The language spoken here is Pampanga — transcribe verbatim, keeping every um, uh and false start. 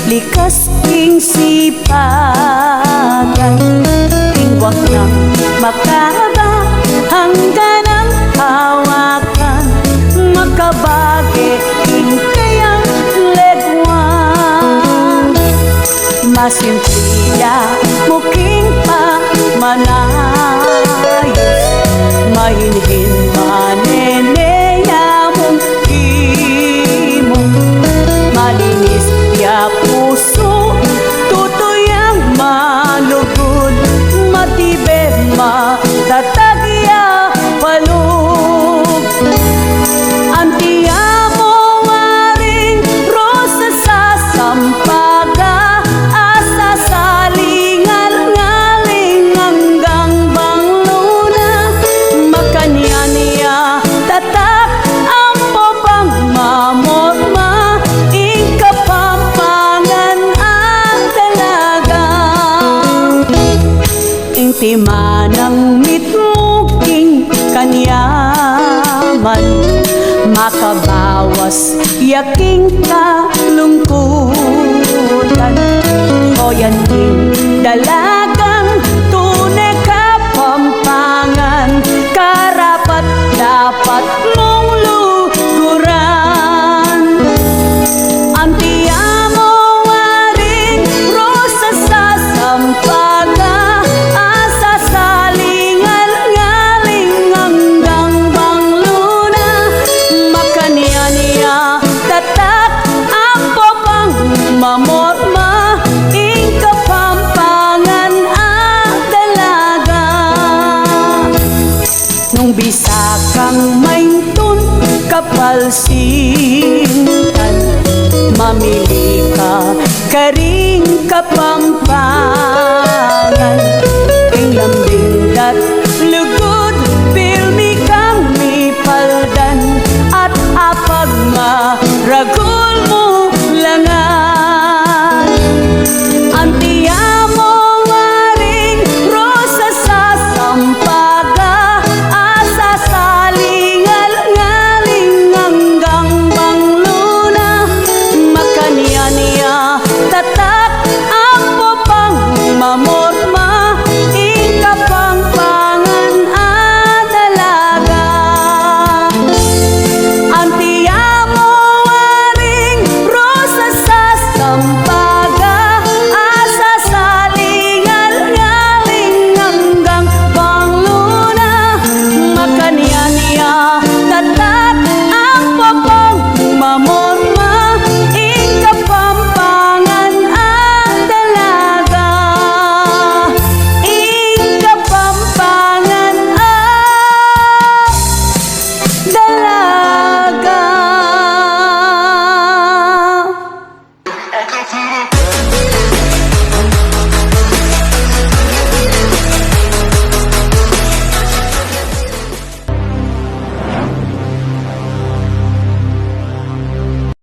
Likas king sipagan, king wak nang makaba, angga nang hawakan, makabage king kayang legwa. Masimple ya mu king pamanayus, mahinhin manene ya mung kimung, malinis ya pusu, tutu yang malugud, matibe matatag ya palug. Anti ya mu waring rosa sasampaga, asa salingan ngaling anggang bang luna, makanyan ya tatak ampo bang mamorma ing Kapampangan a dalaga. Ing timanang mitmu king kanyaman, makabawas ya king kalungkutan. O yan ing dalagang tune Kapampangan, karapat-dapat mung luguran. Anti ya mu waring rosa sasampaga, asa salingan ngaling anggang bang luna, makanyan ya tatak ampo bang mamorma ing Kapampangan a dalaga. Nung bisa kang maintun kapalsintan, mamili ka karing Kapampangan, ing lambing dat